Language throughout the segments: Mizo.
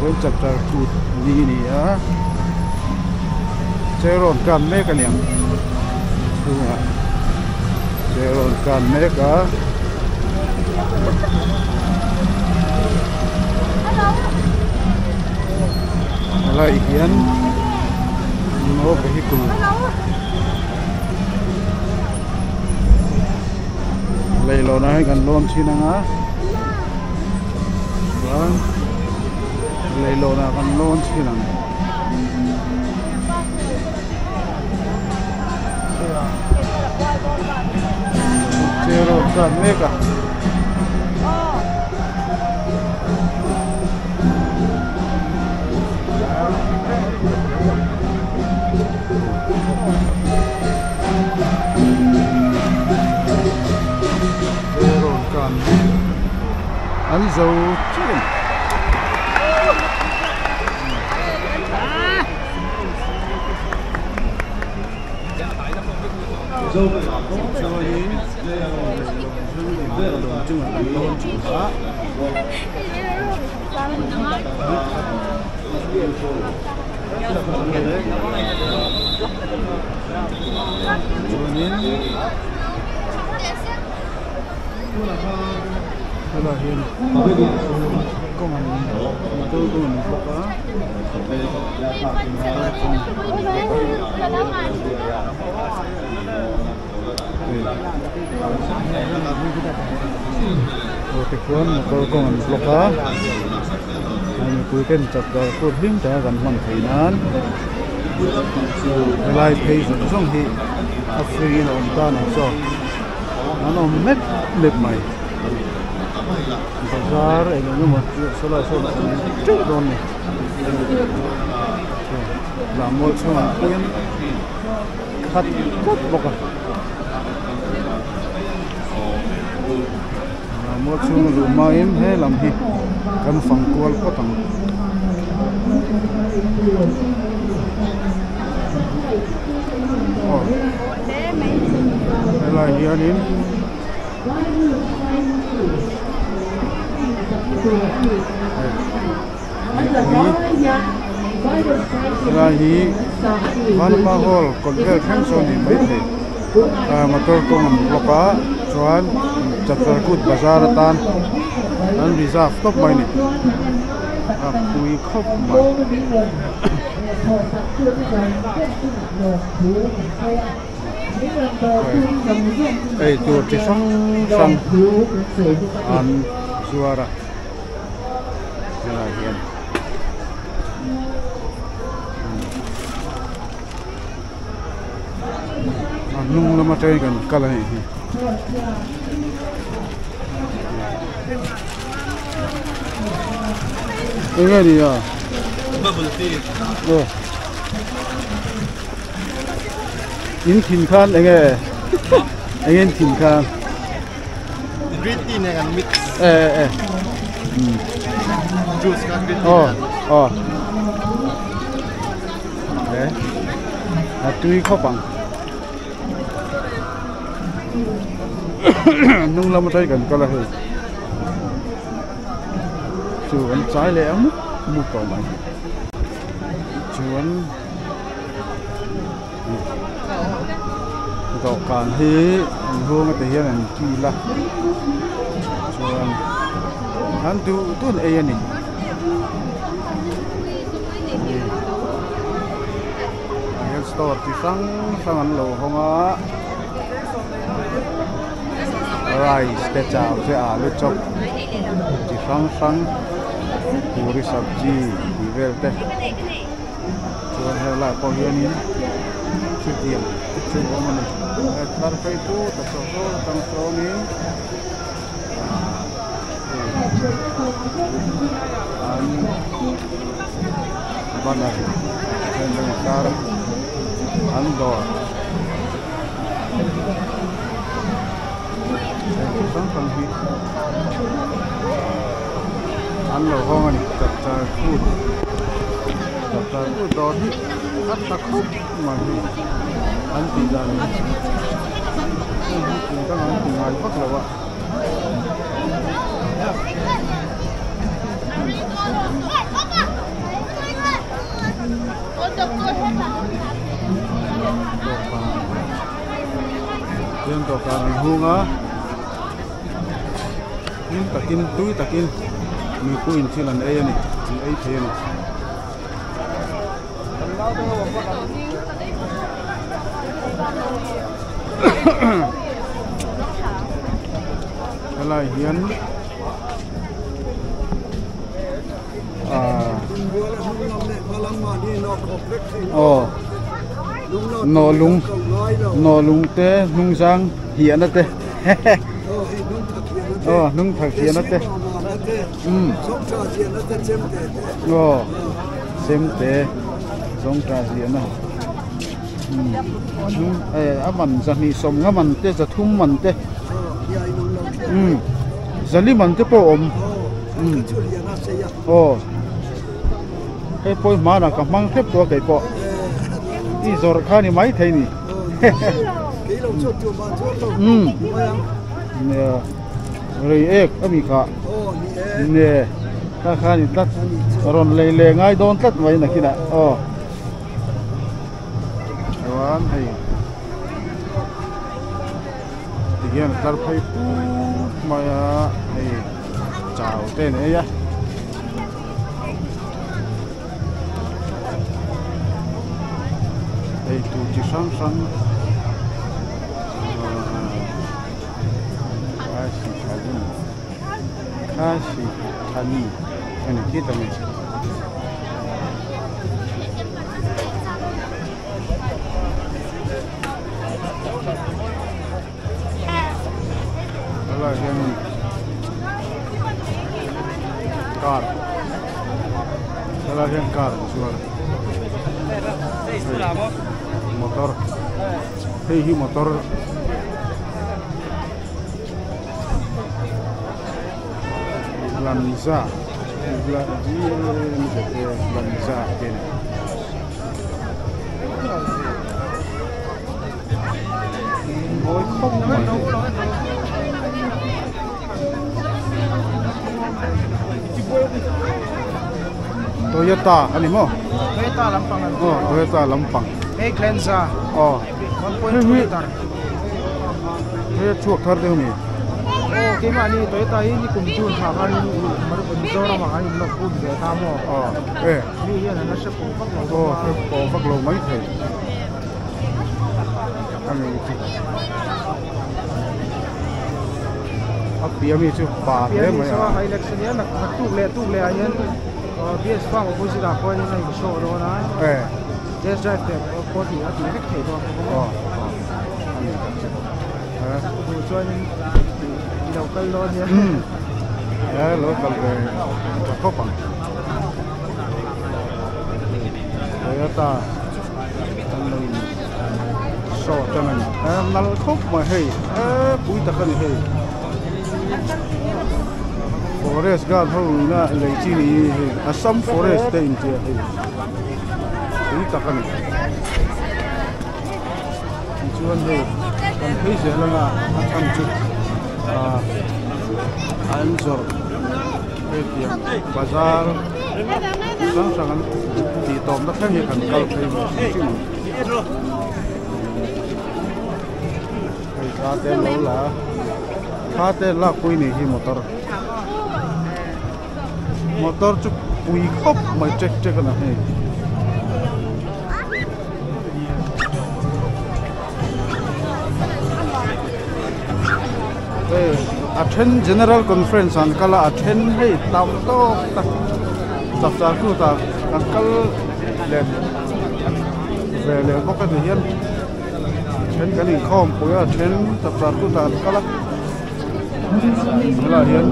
Vawiin chapchar kut ni a ni a chair rawn kan mek a niang chhungah chair rawn kan mek a. Helai hian no vehicle leihlawnah hian kan lawn thin ang a chuan leihlawnah kan lawn thin ang. Chair a rawn tlan mek a. Chair rawn tlan mek an zo chiah a ni. Chuanin lawng chungah an lawn thin a. Chuanin helaiah hian kawng an motor kawng an bawk a. Aw tikhuan motor kawng an block a mipui ten chak dar kut hlim taka kan hman theih nan helai phei zawng zawng hi a free in a awm tan ang chaw an awm mep mep mai bazar eng eng emaw chu sawlai sawn a awm teuh dawn a ni lammual chhungah khian. Khat tlat bawk a mual chhung a luh hmain he lam hi kan fang kual phawt ang aw helai hianin Helai hi Vanapa Hall kawt vel thleng sawn a ni maithei ah motor kawng an block a chuan Chapchar Kut bazar atan an reserve tawp mai a ni a pui khawp mai. Eitur chi hrang hrang an zuar a. Helai hian a hnung lam atangin kan kal a nih hi. Enge ni a? Bubble tea. Aw. In thin khan enge? Enge in thin khan? Green tea nen an mix. E e e. Juice kha green tea. Oh, oh. E. A tui khawp ang. Hnung lam atang kan kal a hei. Chu an chai leh ang mup mup tawh mai. Chuan Dawhkan hi an hung ate hian an kil a chuan an duh duh an ei a ni hian store chi hrang hrang an lo hawng a rice te chau te alu chop chi hrang hrang puri sabji tih vel te. Chuan helaiah pawh hianin thutiang te chu a awm a ni. He tlar phei chu ta saw saw atang sawnin ahh hei an banner then a intar a an dawr heng chi hrang hrang hi an lo hawng a ni chapchar kut. Chapchar kut dawr hi a tha khawp mai hei an tih dan hi hei hi kum dangah an ti ngai vak lo a. Dawhkan an hung a hlim takin tui takin mipuiin thil an ei a ni an ei thei a ni. Helai hian ah aw nawhlung nawhlung te hnungzang hiahna te aw hnung thak hiahna te umm aw chemte zawngtah ziahna umm a man zahnih sawmnga man te zathum man te umm zali man te pawh a awm umm aw hei pawh hi hmanah ka hmang hrep tawh a kei pawh i zawrh kha ni maithei ni umm nia rei ek a mi kha ne kha kha ni tlat rawn lei leh ngai dawn tlat mai nakinah aw chuan hei tihian a tlar phei put mai a hei chau te an ei a. Eitur chi hrang hrang Khasithani a ni khit a ni. Helai hian car helai hian car an zuar motor hei hi motor Glanza Glanza te a ni. Mawi khawp mai Toyota a ni maw? Toyota lampang an Aw Toyota lampang. Hei Glanza Aw 1.2 liter. Hei a chhuak thar deuh a mi? Aw keimahni Toyota hi nikum June thla khan Mizoram ah an in lawk bum ve ta maw? Aw e. Mi hian an la hre pawh vak lo bawk a. Aw hre pawh vak lo mai thei. A ngei chu a piah mi chu pa hle mai a Hilux ania naktuk leh tuk leh ah hian BS farm opposite ah khuan in a in show dawn a test drive te pawh tih a tih vek theih dawn bawk a duh chuan in i lo kal dawn nia e lo kal ve tha khawp ang Toyota. An lo in show atang a ni a nal khawp mai hei e pui tak a ni hei forest guard ho ina lei chi ni hi hei Assam forest te in tia hei pui tak a ni tichuan hei kan phei zel anga a chhan chu ah an zawrh hei tiang bazar. Hrang hrang an tih tawpna thleng hi kan kal phei mai hrim hrim ang. Hei thla te an lo la a, thla te an lakpui nih hi motor. Motor chu pui khawp mai ṭek ṭek a ni hei. Hei a then general conference an kal a a then hei tam tawk tak chapchar kut ah an kal leh ve leh bawk a ti hian then kan inkhawm pui a a then chapchar kut ah an kal a helaiah hian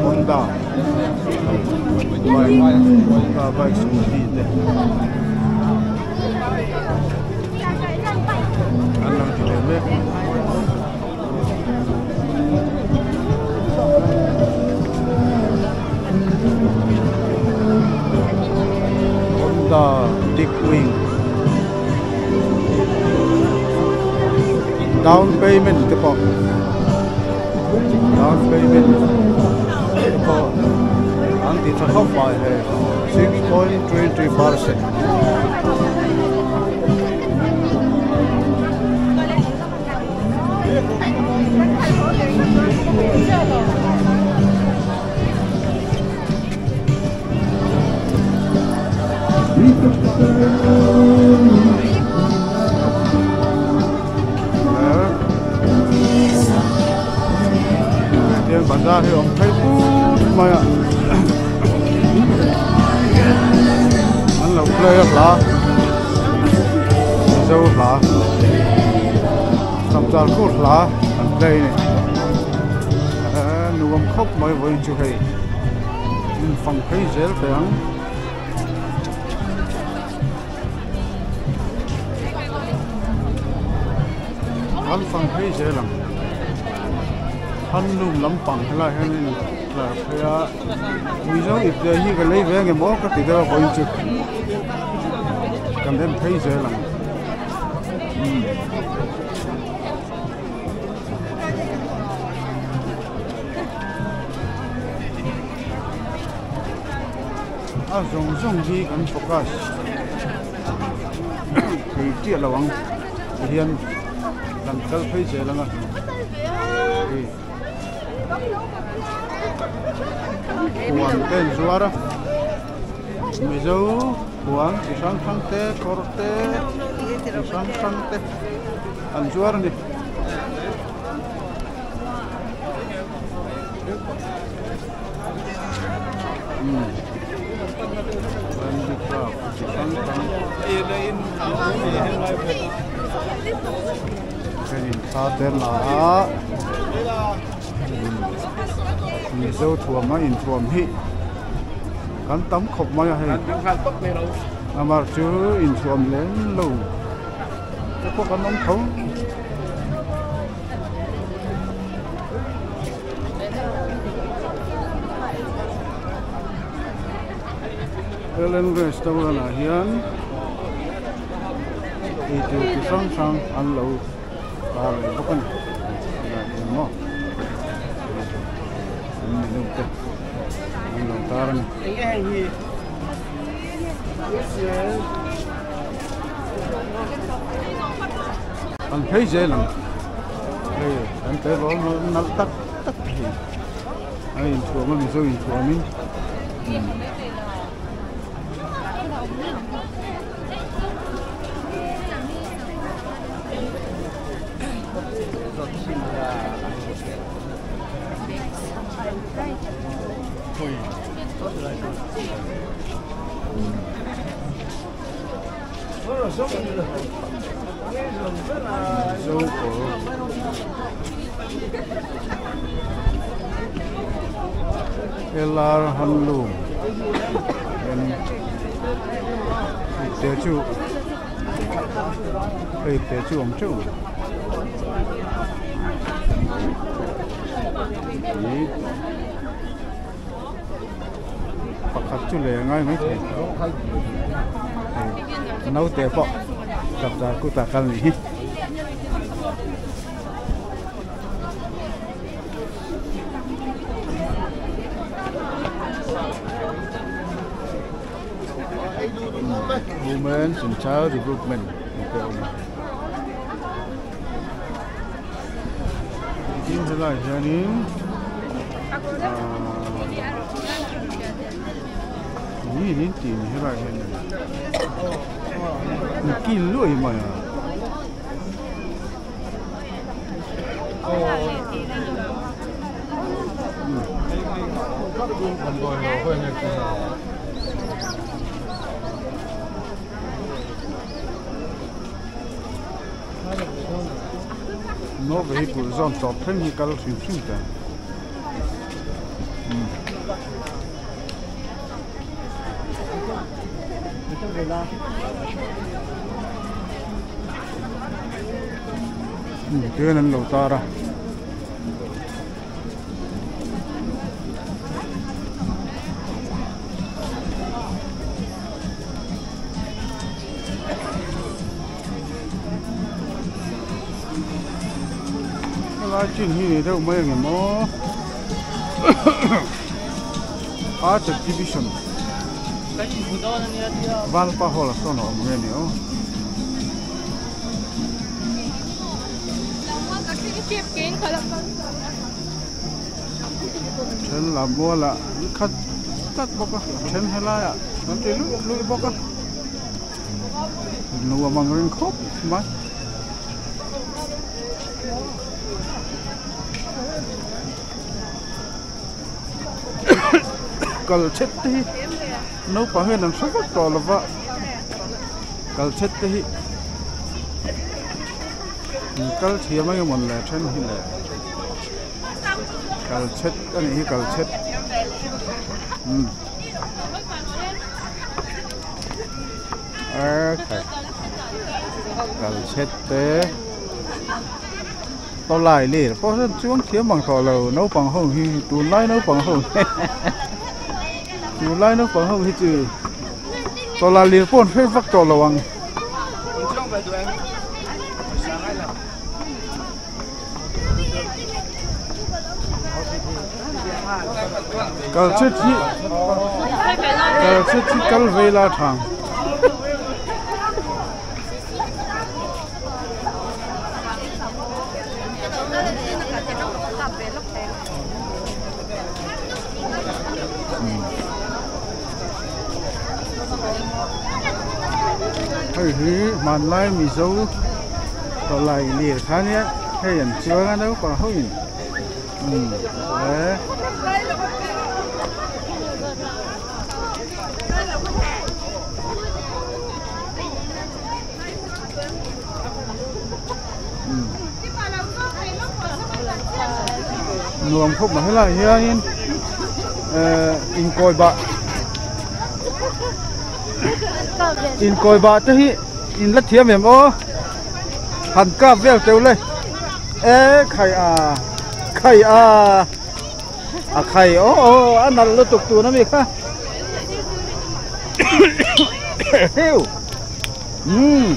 Honda bike Honda bike scooty te. An lo ti ve mek. Honda Big Wing down payment te pawh down payment te pawh an ti tha khawp mai hei 6.20 percent. Tiang bazar hi awm phei put mai a an lo play a hla Mizo hla chapchar kut hla an play a ni nuam khawp mai vawiin chu hei in fang phei zel teh ang. Kan fang phei zel ang handloom lampang helai hian in tlar phei a Mizo ip ve hi ka lei ve ang em aw ka ti deuh a vawiin chu kan en phei zel ang umm. A zawng zawng hi kan focus thei chiah lo ang tihian kan kal phei zel ang a hei huan te an zuar a mizo huan chi hrang hrang te kawr te chi hrang hrang te an zuar a ni. Handicraft chi hrang hrang thenin thla te la a Mizo thuam a inthuam hi kan tam khawp mai a hei amah chu inthuam lem lo te pawh kan awm tho. Ellen restaurant ah hian eitur chi hrang hrang an lo tar leh bawk a ni tunah hian maw an menu te an lo tar a ni. An phei zel ang hei an tel rawl nalh tak tak hi a inthuam a mizo inthuamin Mizo kawr LR handloom hian ipte chu hei ipte chu awm teuh mai pakhat chu leh ngai mai thei hei naute pawh chapchar kut ah kal nih hi. Women's and Child Development tih te a awm a tin helaiah hianin ni in tih ni helaiah hianin kil luai mai a. No vehicle zawn tawp thleng hi kal hrim hrim ta. Tihian an lo tar a. Helai chin hi ni deuh mai ang em aw Art exhibition Valpa hall ah sawn a awm nge ni aw. Then lammualah an khat tlat bawk a, a then helaiah an ti luih luih bawk a, nuam ang reng khawp mai. Kal chhet te hi naupang hian an hre vak tawh lo va, kal chhet te hi an kal thiam ang emaw le then hi le. Kal chhet a nih hi kal chhet umm kal chhet te tawlai lir pawh hian chuang thiam ang tawh lo naupang ho hi tunlai naupang ho tunlai naupang ho hi chu tawlai lir pawh an hre vak tawh lo ang. Kal chhet hi kal chhet hi kal vei la thang. Hei hi hmanlai Mizo tawlai lir kha nia hei an chuang a naupang ho in umm he. Nuam khawp mai helaiah hianin ehh inkawi bah inkawi bah te hi in la thiam em aw han kap vel teuh le e khai a khai a a khai aw aw a nalh lutuk tun ami kha heu umm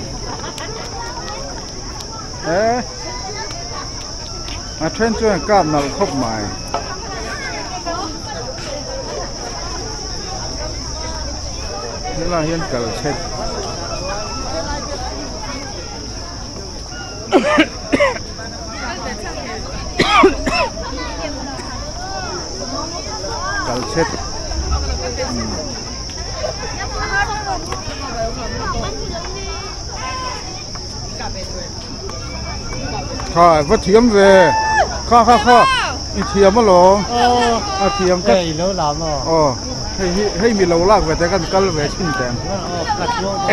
e a then chuan kap nalh khawp mai. Helaiah hian kal chhet kal chhet Kha va thiam ve kha kha kha i thiam alawm a thiam ka i lo lam aw aw hei hi hei mi lo lak ve te kan kal ve thin teng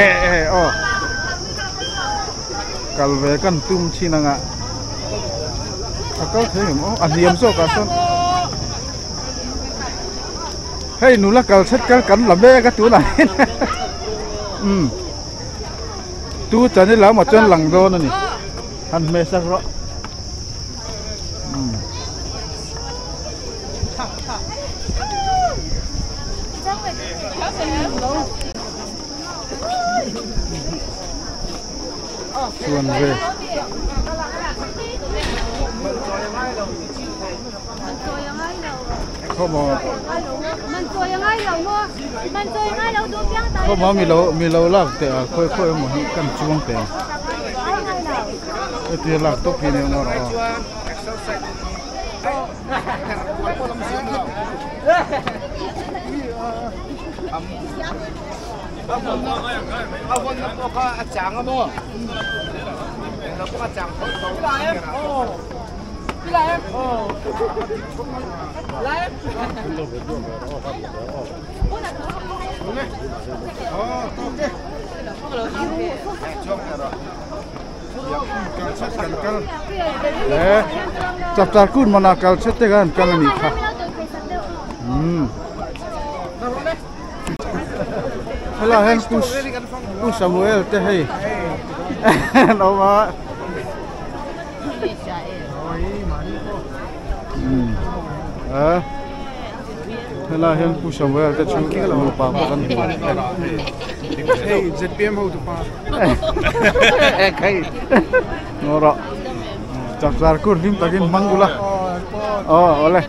e e aw kal ve kan tum thin anga a kal thei em aw a hniam zawk ah sawn hei nula kal chhet kal kan la mek a tunah hian umm. Tu chan i lamah chuan lang dawn a ni han hmeh sak rawh umm. Chuan ve. Khawmaw mi lo lak teh a khawi khawi emaw hi kan chuang teh ang hetia lak tawp hi nia ngawr aw. Chapchar kut mana kal chhet te khan kal a nih kha umm helaiah hian pu Samuel te hei an awm a. Helai hian Pu Samuel te chu nupa pawh kan hmu Hei ZPM ho tupa Hei Ngaw rawh Chapchar kur hlim takin hmang ula Aw awle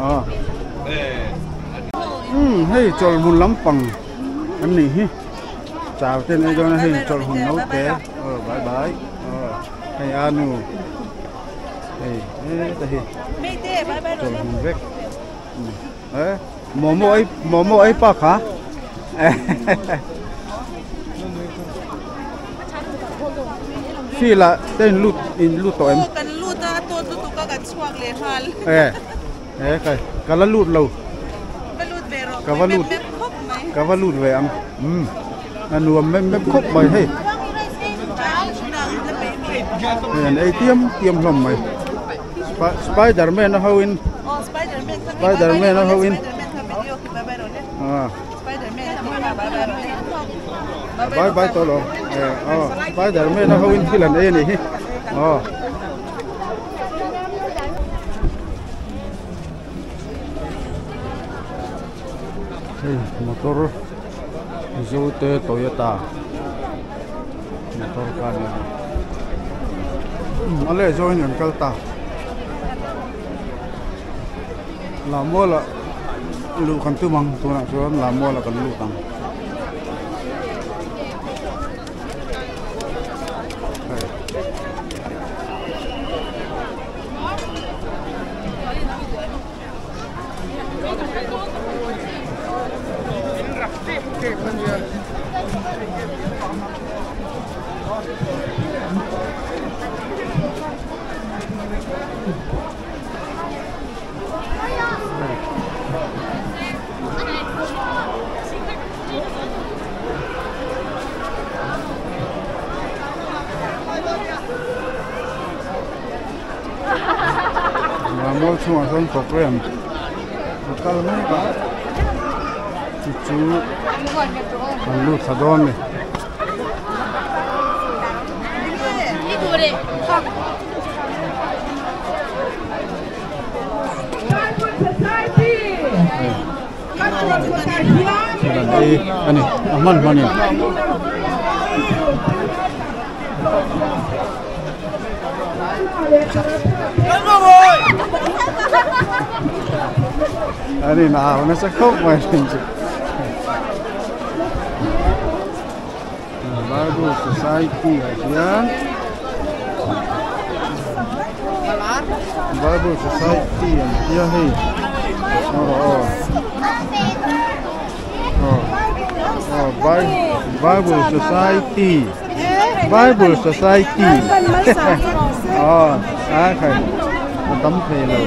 Aw Umm hei chawlhmun lampang an nih hi Char te an ei dawn a hei chawlhmun naute Aw bye bye Aw. Hei a nu hei heta hi chawlhmun vek. Momo ei momo ei pa kha Fila te in lut in lut tawh em? Kan lut a a tawt lutuk a kan chhuak leh nghal. E e kai ka la lut lo. Va lut ve rawh. Ka va lut ka va lut ve ang. Um a nuam mem mem khawp mai hei. Hei an ei tiam tiam hlawm mai. Spiderman a ho in Spiderman a ho in ah bye bye tawh lo aw Spiderman a ho in thil an ei a nih hi aw. Hei motor Zote Toyota motor kha a ni a a leh zawngin kan kal ta Lammuala luh kan tum ang tunah chuan Lammuala kan lut ang. Mual chhungah sawn program a kal mek a chu chu an lut thla dawn a ni. Thil an ei a ni a hman hmanin. An inau nasa khawp mai thin chu. Bible Society ah hian Bible Society an tia hei aw aw aw Bible Society Bible Society aw a khai a tam thei lo.